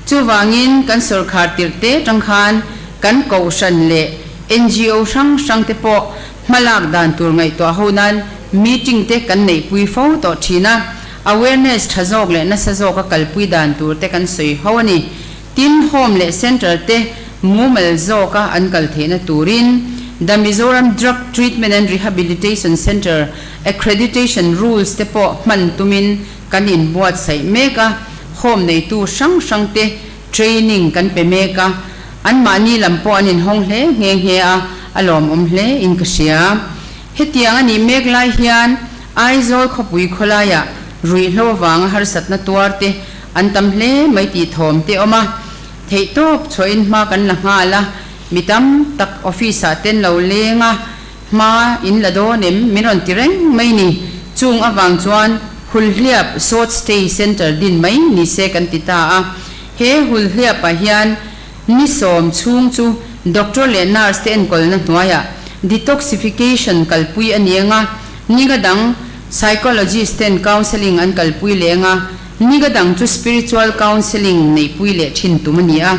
Chuvangin kan sorkar tirh te tang khan kan kohhran leh NGO hrang hrang te pawh hmalak dan tur ngaihtuah ho nan meeting te kan neihpui fo tawh thin a. Awareness tha zawk leh nasa zawka kalpui dan tur te kan sawi ho a ni. Tin, Home leh Centre te mumal zawka an kal theihna turin The Mizoram Drug Treatment and Rehabilitation Centre Accreditation Rules te pawh hman tumin kan inbuatsaih mek a, Home neitu hrang hrang te training kan pe mek a, anmahni lam pawh an inhawng hle nghe nghe a, a lawmawm hle in ka hria. Hetiang a nih mek lai hian Aizawl khawpui khawlaiah ruihhlo avanga harsatna tuar te an tam hle mai tih thawm te awm a, theihtawp chhuahin hma kan la nghal a, mi tam tak office ah ten lo leng a, hma in la dawn em min rawn ti reng mai ni. Chung avang chuan Hulhliap Short Stay Centre din mai ni se kan ti ta a, he Hulhliap ah hian Ni sawm chhung chu doctor leh nurse te enkawlna hnuaiah detoxification kalpui a ni anga, niga dang psychologist ten counselling an kalpui leh anga, niga dang chu spiritual counselling neihpui leh thin tum a ni a.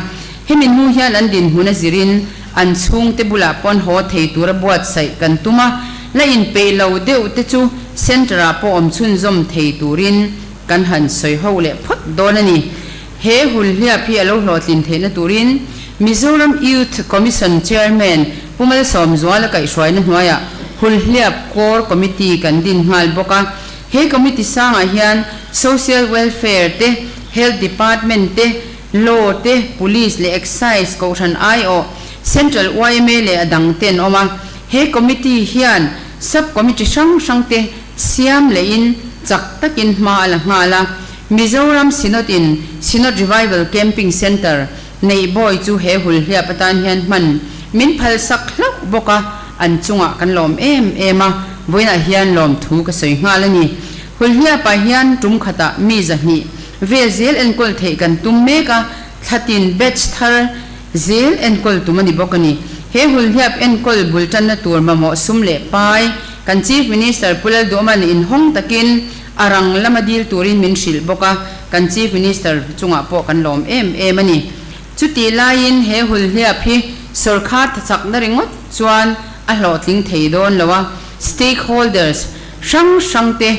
Hemi hnu hian an dinhmun a zirin an chhungte bulah pawn haw thei tura buatsaih kan tum a, la inpeih lo deuh te chu centre ah pawh awm chhunzawm thei turin kan han sawi ho leh phawt dawn a ni. He hulhliap hi a lo hlawhtlin theihna turin Mizoram Youth Commission Chairman Pu Malsawmzuala kaihhruaina hnuaiah Hulhliap Core Committee kan din nghal bawk a. He committee sangah hian Social Welfare te, Health Department te, Law te, Police leh Excise, Kohhran aiawh, Central yma leh a dang te an awm a. He committee hian Sub Committee hrang hrang te siam lehin chak takin hma a la nghal a. Mizoram Synod in Synod Revival Camping Centre neih bawi chu he hulhliap atan hian hman min phal sak hlauh bawk a, an chungah kan lawm em em a, vawiinah hian lawmthu ka sawi nghal a ni. Hulhliapah hian tum khatah mi 200 vel zel enkawl theih kan tum mek a, thlatin batch thar zel enkawl tum a ni bawk a ni. He hulhliap enkawl bul tanna tur mamawh sum leh pai kan Chief Minister Pu Lalduhman inhawng takin A rang lama dil turin min hrilh bawk a, kan Chief Minister chungah pawh kan lawm em em a ni. Chutih laiin he hulhliap hi sawrkhar thachakna ringawt chuan a hlawhtling thei dawn lo a, stakeholders hrang hrangte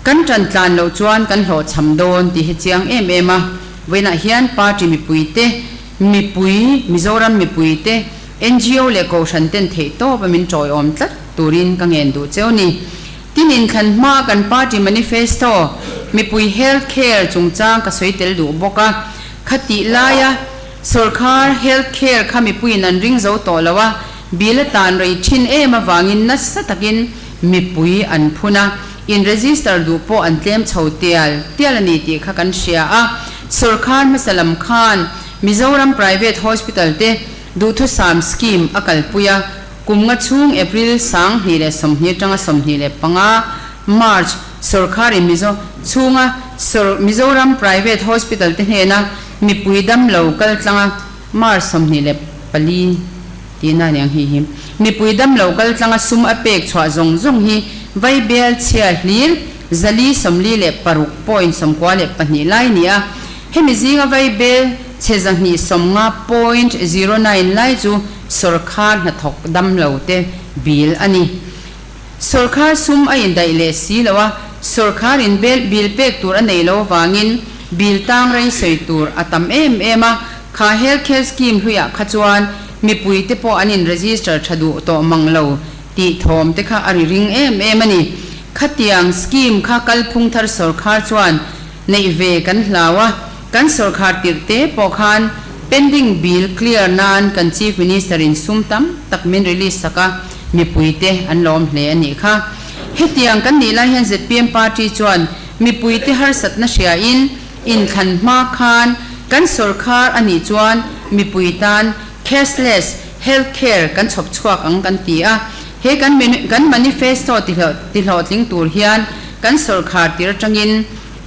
kan tan tlan loh chuan kan hlawhchham dawn tih hi chiang em em a. Vawiinah hian party mipuite, mipui, Mizoram mipuite, ngo leh kohhran ten theihtawp a min tawiawm tlat turin ka ngen duh cheu ni. Tin inthlan hma kan party manifesto mipui health care chungchang ka sawi tel duh bawk a, khatih laia sawrkhar health care kha mipuiin an ring zo tawh lo a, bill a tan rei thin em avangin nasa takin mipui an phun a, in register duh pawh an tlem chho tial tial a ni tih kha kan hria a, sawrkhar hmasa lam khan Mizoram private hospital te duhthusam scheme a kalpui a, Kum nga chhung April 2020 atanga 25 March sawrkharin Mizo chhunga sawr Mizoram Private Hospital te hnena mipui dam lo kal tlanga March 24 tihna aniang hi hi mipui dam lo kal tlanga sum a pek chhuah zawng zawng hi Vaibel chhia hlir 446.92 lai ni a, hemi zinga Vaibel. chhe 250.09 lai chu sawrkhar hnathawk damlo te bill a ni. Sawrkhar sum a indaih leh si lo a, sawrkhar in bill pek tur a nei lo avangin bill tang rei sawi tur a tam em em a, kha health care scheme hluiah kha chuan mipui te pawh an in register tha duh tawh mang lo tih thawm te kha a ri ring em em a ni. Khatiang scheme kha kalphung thar sawrkhar chuan neih ve kan hlau a, kan sawrkhar tirh te pawh khan pending bill clear nan kan Chief Minister in sum tam tak min release sak a, mipui te an lawm hle a nih kha. Hetiang kan nih lai hian zpm party chuan mipui te harsatna hria in inthlan hma khan kan sawrkhar a nih chuan mipui tan cashless health care kan chhawp chhuak ang kan ti a, he kan kan manifesto tihlawhtling tur hian kan sawrkhar tir atangin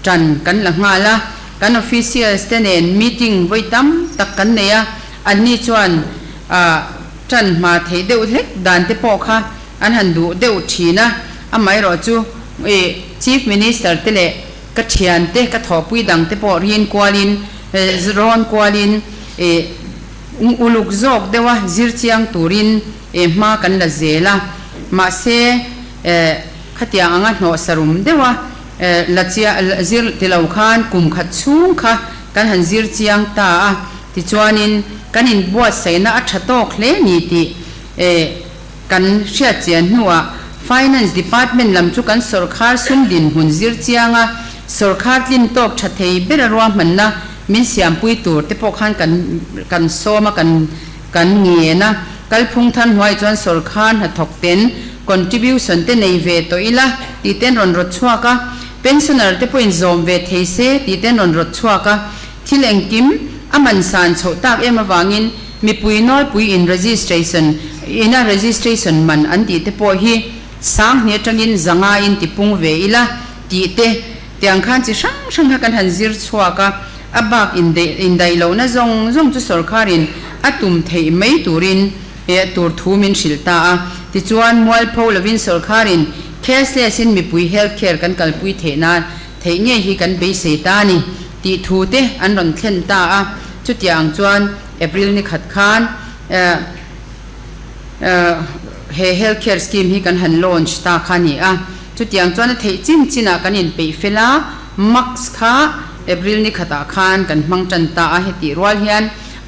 tan kan la nghal a, kan officials te nen meeting vawi tam tak kan nei a, anni chuan ah tan hma theih deuh hlek dan te pawh kha an han duh deuh thin a, amaherawh chu ih Chief Minister te leh ka thian te ka thawhpui dang te pawh rin kualin rawn kualin ih uluk zawk deuha zir chiang turin ih hma kan la zel a, mahse eh khatiang anga hnawh sarum deuha la chia zir ti lo khan kum khat chhung kha kan han zir chiang ta a, tichuanin kan inbuatsaihna a tha tawk hle ni tih kan hriat chian hnuah Finance Department lam chu kan sawrkhar sum dinhmun zir chianga sawrkhar tlin tawk tha thei bera ruahmanna min siampui tur te pawh khan kan kan sawm a kan kan ngen a, kalphung thar hnuai chuan sawrkhar hnathawk ten contribution te nei ve tawh ila tih ten rawn rawt chhuak a, pensioner te pawhin zawm ve thei se tih ten rawn rawt chhuak a, thil engkim a man san chhoh tak em avangin mipui nawlpui in registration ina registration man an tih te pawh hi sang hnih atangin zanga in tipung ve ila tih te tiang khan chi hrang hrang kha kan han zir chhuak a. A bak indaih lohna zawng zawng chu sawrkharin a tum theih mai turin tur thu min hrilh ta a. Tichuan, mualpho lovin sawrkharin cashless in mipui health care kan kalpui theih nan theih ngei hi kan beisei ta a ni tih thu te an rawn thlen ta a. Chutiang chuan April ni khat khan he health care scheme hi kan han launch ta kha a ni a. Chutiang chuan a theih chin chinah kan inpeih fel a, mask kha April ni khatah khan kan hmang tan ta a, hetih rual hian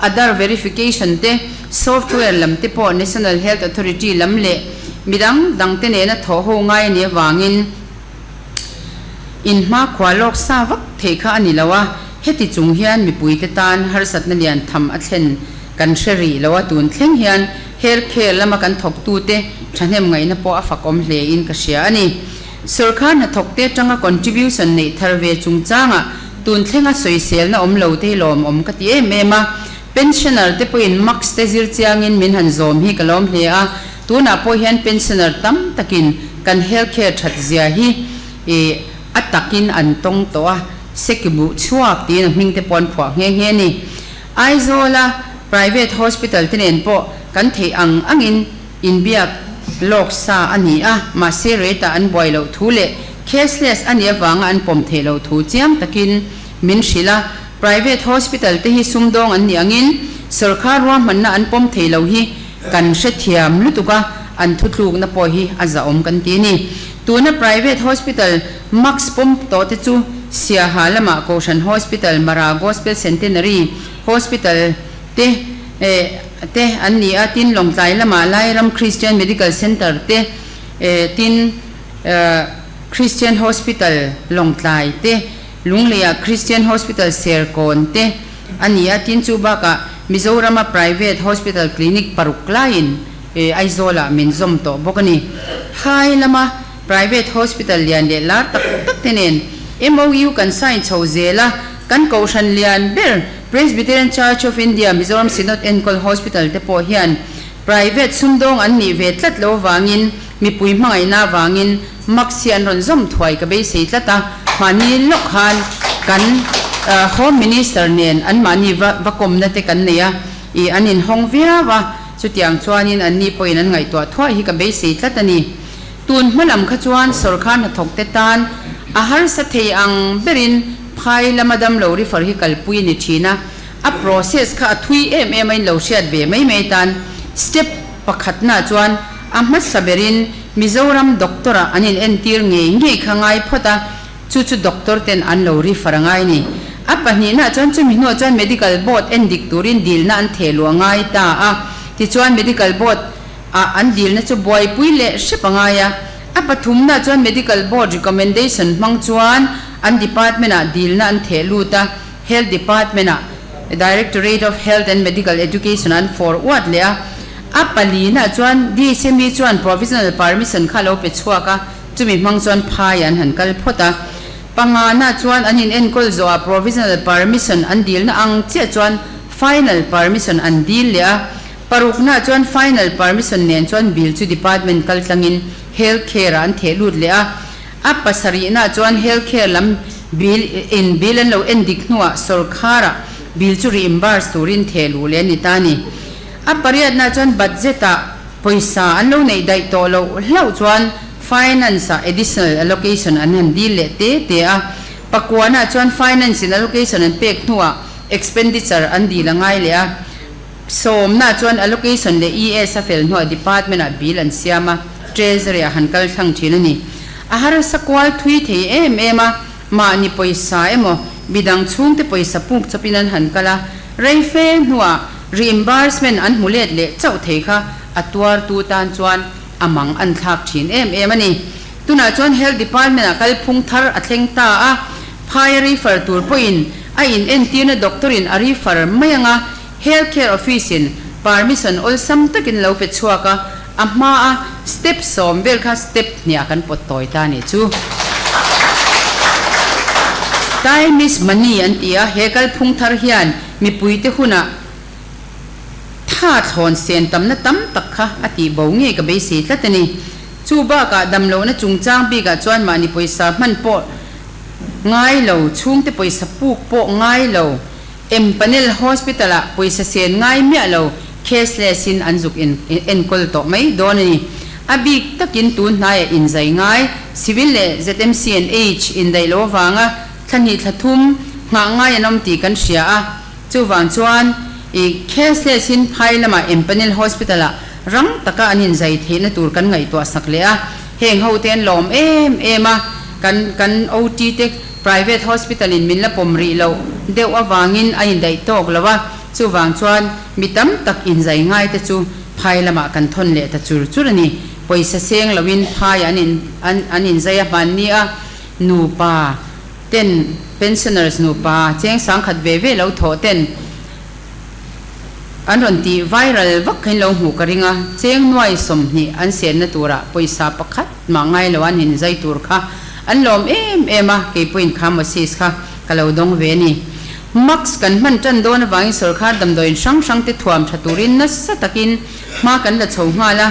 Aadhaar verification te, software lam te pawh National Health Authority lam leh midang dang te nena thawh ho ngai a nih avangin inhmakhua lawk sa vak theih kha a ni lo a, heti chung hian mipuite tan harsatna lian tham a thlen kan hre rih lo a, tun thleng hian health care lama kan thawktute thahnem ngaihna pawh a fakawm hlein ka hria a ni. Sawrkar hnathawkte atanga contribution neih thar ve chungchangah tun thlenga sawiselna awm lo te hi lawmawm ka ti em em a. Pensioner te pawhin max te zir chiangin min han zawm hi ka lawm hle a. Tunah pawh hian pensioner tam takin kan health care that zia hi ih a takin an tawng tawh a, sekibuh chhuak tiin a hming te pawh an phuah nghe nghe a ni. Aizawla private hospital te nen pawh kan theih ang angin Inbiak lawk sa a ni a, mahse rate ah an buai loh thu leh cashless a nih avanga an pawm theih loh thu chiang takin min hrilh a. Private hospital te hi sumdawng an nih angin sawrkar ruahmanna an pawm thei lo hi kan hrethiam lutuk a, an thutlukna pawh hi a zahawm kan ti a ni. Tuna private hospital max pawm tawh te chu Siaha lamah Kohhran Hospital, Mara Gospel Centenary Hospital te, te an ni a, tin Lawngtlai lamah Lairam Christian Medical Centre te, tin Christian Hospital Lawngtlai te, Lungleiah Christian Hospital Serkawn te a ni a, tin chu bakah Mizorama Private Hospital Clinic paruk laiin Aizawlah min zawm tawh bawk a ni. Phai lama Private Hospital lian leh lar tak tak te nen MOU kan sign chho zel a, kan kohhran lian ber Presbyterian Church of India Mizoram Synod enkawl Hospital te pawh hian private sumdawng an nih ve tlat lo avangin mipui hmangaihna avangin max hi an rawn zawm thuai ka beisei tlat a, mahni lawk khan kan Home Minister nen anmahni va va kawmna te kan nei a, ih an inhawng viau a, chutiang chuanin anni pawhin an ngaihtuah thuai hi ka beisei tlat a ni. Tun hma lam kha chuan sawrkar hnathawkte tan a harsa thei ang berin phai lama damlo refer hi kalpui a ni thin a. A process kha a thui em em a in lo hriat ve mai mai tan step pakhatna chuan a hmasa berin Mizoram doctor ah an in entir ngei ngei kha ngai phawt a, chu chu doctor ten an lo refer a ngai ni. A pahnihna chuan chumi hnuah chuan medical board en dik turin dilna an theh luh a ngai ta a, tichuan medical board ah an dilna chu buaipui leh hrep a ngai a. A pathumna chuan medical board recommendation hmang chuan an department ah dilna an theh lut a, Health Department ah Directorate of Health and Medical Education an forward leh a, a palina chuan DHME chuan provisional permission kha a lo pe chhuak a, chumi hmang chuan phai an han kal phawt a. Pangana chuan an in enkawl zawh ah provisional permission an dilna ang chiah chuan final permission an dil leh a, parukna chuan final permission nen chuan bill chu department kaltlangin Health Care ah an theh lut leh a. A pasarihna chuan health care lam bill in bill an lo en dik hnuah sawrkharah bill chu reimburse turin theh luh leh a ni ta a ni. A pariatna chuan budget ah pawisa an lo neih daih tawh loh hlauh chuan finance ah additional allocation an han dil leh te te a. Pakuana chuan finance in allocation an pek hnuah expenditure an dil a ngai leh a. Sawmna chuan allocation leh ES a fel hnuah department ah bill an siam a, treasury ah han kal thlang thin a ni. A harsa kual thui thei em em a, mahni pawisa emaw midang chhungte pawisa puk chawpin an han kal a, rei fe hnuah reimbursement an hmu let leh chauh thei kha a tuartu tan chuan a mang an thlak thin em em a ni. Tunah chuan Health Department ah kalphung thar a thleng ta a, phai a refer tur pawhin a in entirna doctor in a refer mai ang a, Health Care Office in permission awlsam takin lo pe chhuak a, a hma a step sawm vel kha step hniah kan pawt tawi ta nih chu. Time is money an ti a, he kalphung thar hian mipuite hunah tha thlawn sen tamna tam tak kha a tih bo ngei ka beisei tlat a ni. Chu bakah damlohna chungchang bikah chuan mahni pawisa hman pawh ngai lo, chhungte pawisa puk pawh ngai lo, Empanel Hospital ah pawisa sen ngai miah lo cashless in an zuk in enkawl tawh mai dawn a ni. A bik takin tun hnaiah inzai ngai Civil leh ZMCNH indaih lo avanga thla hnih thla thum nghah ngai an awm tih kan hria a, chuvang chuan i cashless in phai lamah Empanel Hospital ah rang taka an inzai theihna tur kan ngaihtuah sak leh a, heng ho te an lawm em em a, kan kan OT te Private hospital in min la pawm rih loh deuh avangin a indaih tawk lo a, chuvang chuan mi tam tak inzai ngai te chu phai lamah kan thawn leh ta chur chur a ni. Pawisa seng loin phai an in an inzai a hmanni a, nupa ten pensioners nupa cheng sangkhat ve ve lo thawh ten an rawn tih viral vak kha in lo hmuh ka ring a, cheng nuai 20 an senna turah pawisa pakhat mah ngai lo an inzai tur kha an lawm em em a, kei pawhin kha Moses kha ka lo dawng ve a ni. Mask kan hman tan dawn avangin sawrkhar damdawiin hrang hrang te thuam tha turin nasa takin hma kan la chho nghal a,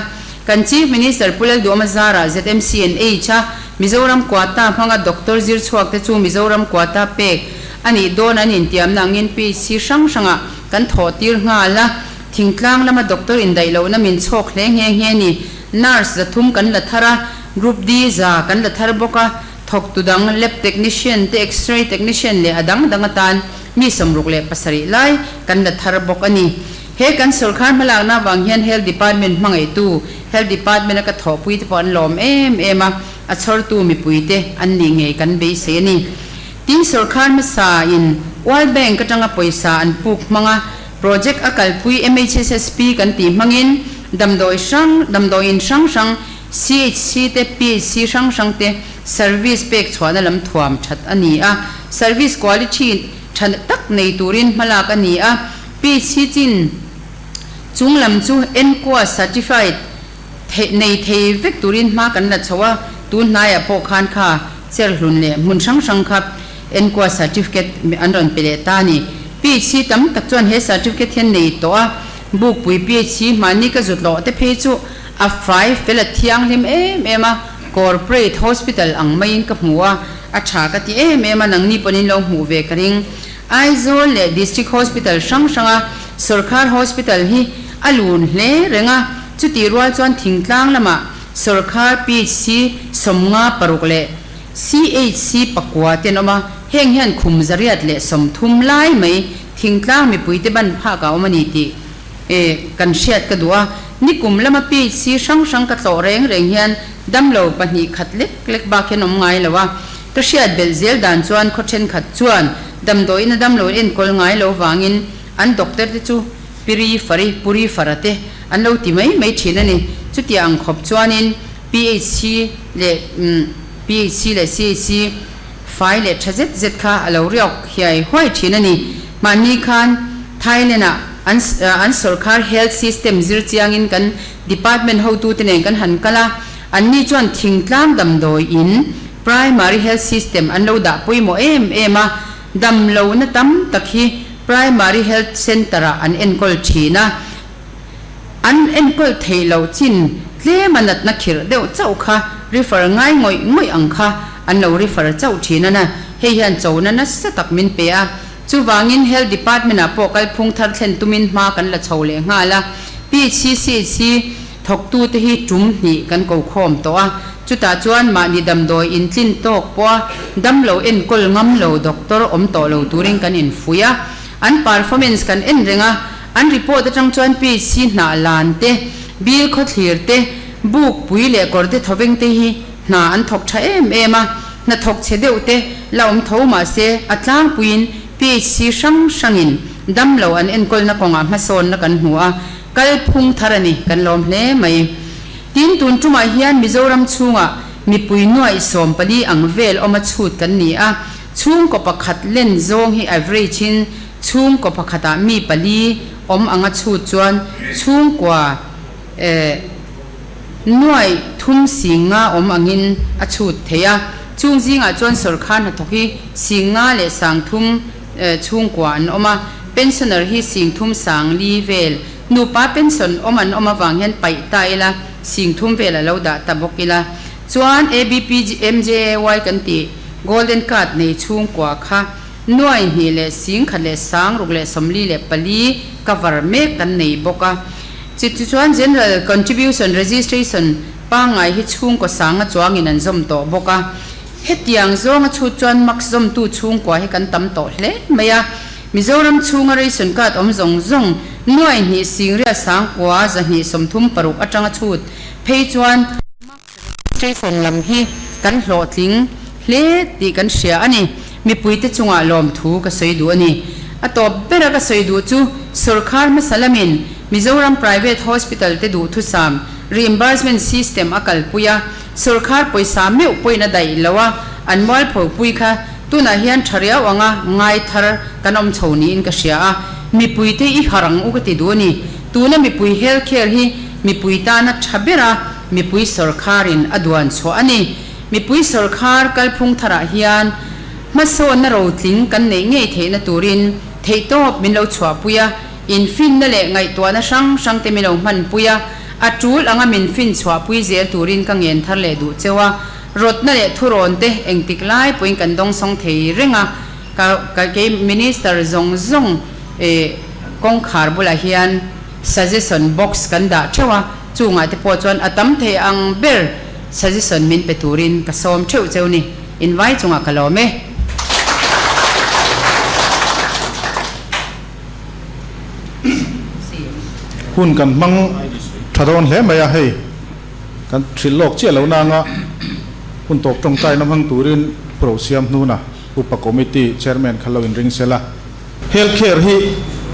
kan Chief Minister Pu Lalduhawma zarah ZMCNH a Mizoram quota hmanga doctor zir chhuak te chu Mizoram quota pek a nih dawn an intiamna angin PHC hrang hrangah kan thawh tir nghal a, thingtlang lama doctor indaih lohna min chhawk hle nghe nghe ni. Nurse 300 kan la thar a, Group D za kan la thar bawk a, thawktu dang lab technician te, X-ray technician leh a dang dang atan mi 67 lai kan la thar bawk a ni. He kan sawrkhar hmalakna avang hian Health Department hmangaihtu, Health Department a ka thawhpui te pawh an lawm em em a, a chhawrtu mipui te an nih ngei kan beisei a ni. Tin, sawrkhar hmasa in World Bank atanga pawisa an puk hmang a, project a kalpui MHSSP kan tih hmangin damdawi hrang, damdawiin hrang hrang, CHC te, PHC hrang hrang te service pek chhuahna lam thuam that a ni a, service quality tha tak nei turin hmalak a ni a, PHC chin chung lam chu NQAS certified theih nei thei vek turin hma kan la chho a, tun hnaiah pawh khan kha cherhlun leh hmun hrang hrang kha NQAS certificate an rawn pe leh ta a ni. PHC tam tak chuan he certificate hian nei tawh a, bukpui PHC mahni ka zut lawh te phei chu a fai fel a thianghlim em em a, corporate hospital ang maiin ka hmu a, a tha ka ti em em a, nangni pawhin lo hmuh ve ka ring. Aizawl leh District Hospital hrang hranga sawrkhar hospital hi a lun hle reng a, chutih rual chuan thingtlang lamah sawrkhar PHC 56 leh CHC pakua te an awm a, heng hian khum 130 lai mai. Thingtlang mipuite ban phak a awm a ni tih kan hriat ka duh a. Nikum lama PHC hrang hrang ka tlawh reng reng hian damlo 2 khat lek lek bak hian awm ngai lo a. Ka hriat belh zel dan chuan khaw thenkhat chuan damdawiin a damlo enkawl ngai lo vangin an doctor te chu Piri Fari, Puri Fara te an lo ti mai mai thin a ni. Chutiang ang khawp chuanin PHC leh PHC leh CHC fai leh tha zet zet kha a lo riak hiai huai thin a ni. Mahni khan Thailand-ah an an sawrkhar health system zir chiangin kan department hotute nen kan han kal a, anni chuan thingtlang damdawi in primary health system an lo dah pawimawh em em a, damlohna tam tak hi primary health centre-ah an enkawl thin a. An enkawl theih loh chin tlem a natna khirh deuh chauh kha refer ngai ngawih ngawih ang kha an lo refer chauh thin a na, hei hian chona nasa tak min pe a. Chuvangin Health Department ah pawh kalphung thar thlen tumin hma kan la chho leh nghal a, PHCCHC thawktute hi tum hnih kan ko khawm tawh a, chutah chuan mahni damdawi intlin tawk pawha damlo enkawl ngam lo doctor awm tawh lo turin kan infuih a, an performance kan en reng a. An report atang chuan PHC hnah lan te, bill khawthlir te, buk pui leh kawr te thawveng te hi hna an thawk tha em em a, hna thawk chhe deuh te la awm tho mahse a tlangpuiin PHC hrang hrangin damlo an enkawlna kawngah hmasawnna kan hmu a, kalphung thar a ni kan lawm hle mai. Tin, tun tumah hian Mizoram chhungah mipui nuaih 14 ang vel awma chhut kan ni a, chhungkaw pakhat len zawng hi average in Chhungkaw pakhatah mi pali awm anga chhut chuan chhungkua nuaih thum 50 awm angin a chhut thei a. Chung zingah chuan sawrkhar hnathawk hi 50 leh 30 chhungkua an awm a, pensioner hi 30 40 vel. Nupa pension awm an awm avang hian paih ta ila 30 vel a lo dah ta bawk ila. Chuan ABPMJAY kan tih Golden Card nei chhungkua kha Nuai hnih leh 10,000 leh 644 cover mek kan nei bawk a. Chiti chuan General Contribution Registration pangngai hi chhungkaw sanga chuangin an zawm tawh bawk a. Hetiang zawnga chhut chuan max zawmtu chhungkua hi kan tam tawh hle mai a. Mizoram chhunga ration card awm zawng zawng nuai hnih singriat sangkua 236 atanga chhut phei chuan max Registration lam hi kan hlawhtling hle tih kan hria a ni. Mipuite chungah lawmthu ka sawi duh a ni. A tawp bera ka sawi duh chu sawrkhar hmasa lamin Mizoram Private Hospital te duhthusam reimbursement system a kalpui a, sawrkhar pawisa meuh pawhin a daih lo a, an mualpho pui kha tunah hian tha riau anga ngai thar kan awm chho niin ka hria a, mipuite i harh ang u ka ti duh a ni. Tuna mipui health care hi mipui tana tha bera Mipui sawrkharin a duan chhuah a ni. Mipui sawrkhar kalphung tharah hian hmasawnna rotling kan neih ngei theihna turin theihtawp min lo chhuahpui a, infinna leh ngaihtuahna hrang hrangte min lo hmanpui a, a tul anga min fin chhuahpui zel turin ka ngen thar leh duh cheu a. Rawtna leh thurawn te engtik lai pawhin kan dawngsawng thei reng a, ka ka kei Minister zawng zawng kawngkhar bulah hian suggestion box kan dah theuh a. Chungah te pawh chuan a tam thei ang ber suggestion min pe turin ka sawm theuh cheu ni. Invai chungah ka lawm e.
Hun kan hmang tha dawn hle mai a, hei kan hrilh lawk chiah lo nanga hun tawp tawngtaina hmang turin Pro Siam Hnuna Upa Committee Chairman kha lo inring sela. Health care hi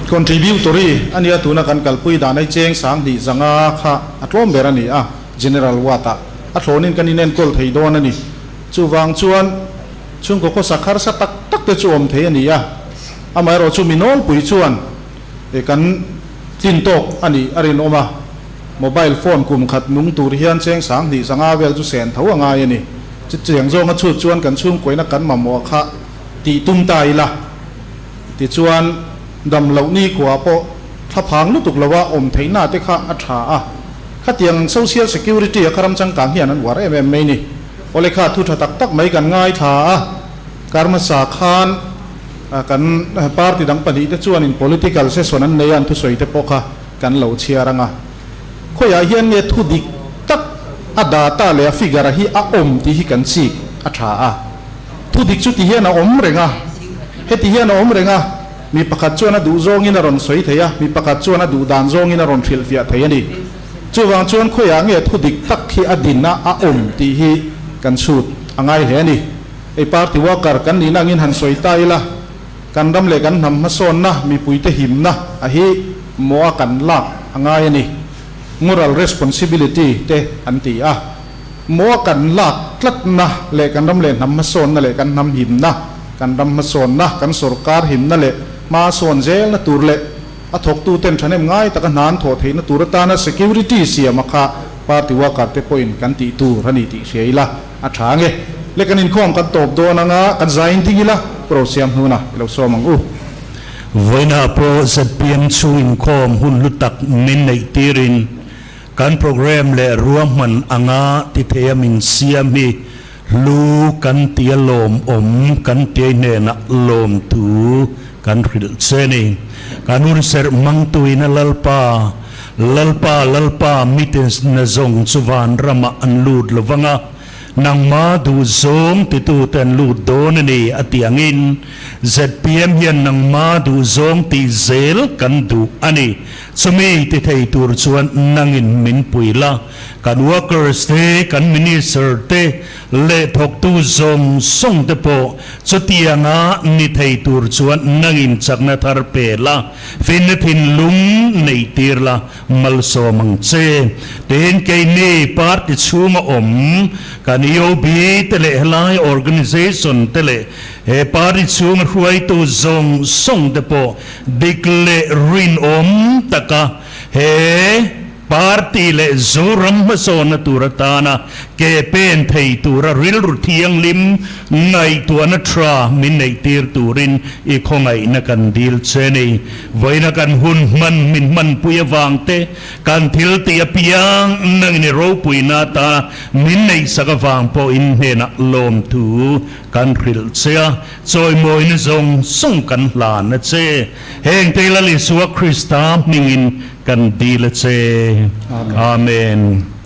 contributory a nia, tuna kan kalpui dan ai cheng 2000 zanga kha a tlawm ber a ni a, general ward ah a thlawnin kan inenkawl thei dawn a ni. Chuvang chuan chhungkaw khawsak harsa tak tak te chu awm thei a ni a, amaherawh chu mi nawlpui chuan kan tlin tawk a nih a rinawm a, mobile phone kum khat nung tur hian cheng 2000 zanga vel chu sen tho a ngai a ni. Chutiang zawnga chhut chuan kan chhungkuaina kan mamawh kha tih tum ta ila. Tichuan, dam loh nikhua pawh thlaphang lutuk loa awm theihna te kha a tha a. Khatiang social security a kha ram changkang hian an uar em em mai ni. Awle kha thu tha tak tak mai kan ngaithla a, karmasa khan kan party dang pahnih te chuanin political session an nei a, an thusawi te pawh kha kan lo chhiar ang a. Khawiah hian nge thu dik tak a data leh a figure hi a awm tih hi kan chik a tha a. Thu dik chu ti hian a awm reng a, heti hian a awm reng a, Mi pakhat chuan a duh zawngin a rawn sawi thei a, mi pakhat chuan a duh dan zawngin a rawn hrilhfiah thei a ni. Chuvang chuan khawiah nge thu dik tak hi a din a, a awm tih hi kan chhut a ngai hle a ni. Hei party worker kan nihna angin han sawi ta ila, kan ram leh kan hnam hmasawnna, mipuite himna a hi mawh a kan lak a ngai a ni. Moral responsibility te an ti a. Maw a kan lak tlatna leh kan ram leh hnam hmasawnna leh kan hnam himna, kan ram hmasawnna, kan sorkar himna leh hma sawn zelna tur leh a thawktuten thahnem ngai taka hna an thawh theihna tur atana security siam a kha party worker te pawhin kan tih tur a ni tih hria ila a tha ange. Le kan inkhawm kan tawp dawn anga kan zain ding ila Pu Rosiam hnuna i lo sawm ang u.
Vawiinah pawh zpm chhung inkhawm hun hlu tak min neih tirin kan programme leh ruahman anga ti theia min siam hi hlu kan tia lawmawm kan tiai hnenah lawmthu kan hrilh che ni. Kan hun serh hmangtuin a Lalpa, Lalpa, Lalpa mite nazawng chu vanramah an lut lovang a, Nangma duh zawng titute an lut dawn a ni a tih angin zpm hian nangma duh zawng tih zel kan duh a ni. Chumi ti thei tur chuan nangin min pui la, kan workers te, kan minister te leh thawktu zawng zawng te pawh chutianga ni thei tur chuan nangin chakna thar pe la, finna thinlung neih tir la. Malsawm ang che. Tin, keini party chhunga awm kan EOB te leh helai organisation te leh he party chhunga hruaitu zawng zawng te pawh dik leh rinawm taka he party leh Zoram hmasawnna tur atana ke pen thei tura rilru thianghlim ngaihtuahna tha min neih tir turin i khawngaihna kan dil che ni. Vawiina kan hun hman min hmanpui avang te, kan thil tih apiang nangin i ropuina ata min neihsak avang pawhin hnenah lawmthu kan hrilh che a, chawimawina zawng zawng kan hlan a che. Heng te Lal Isua Krista hmingin kan dil a che. Amen.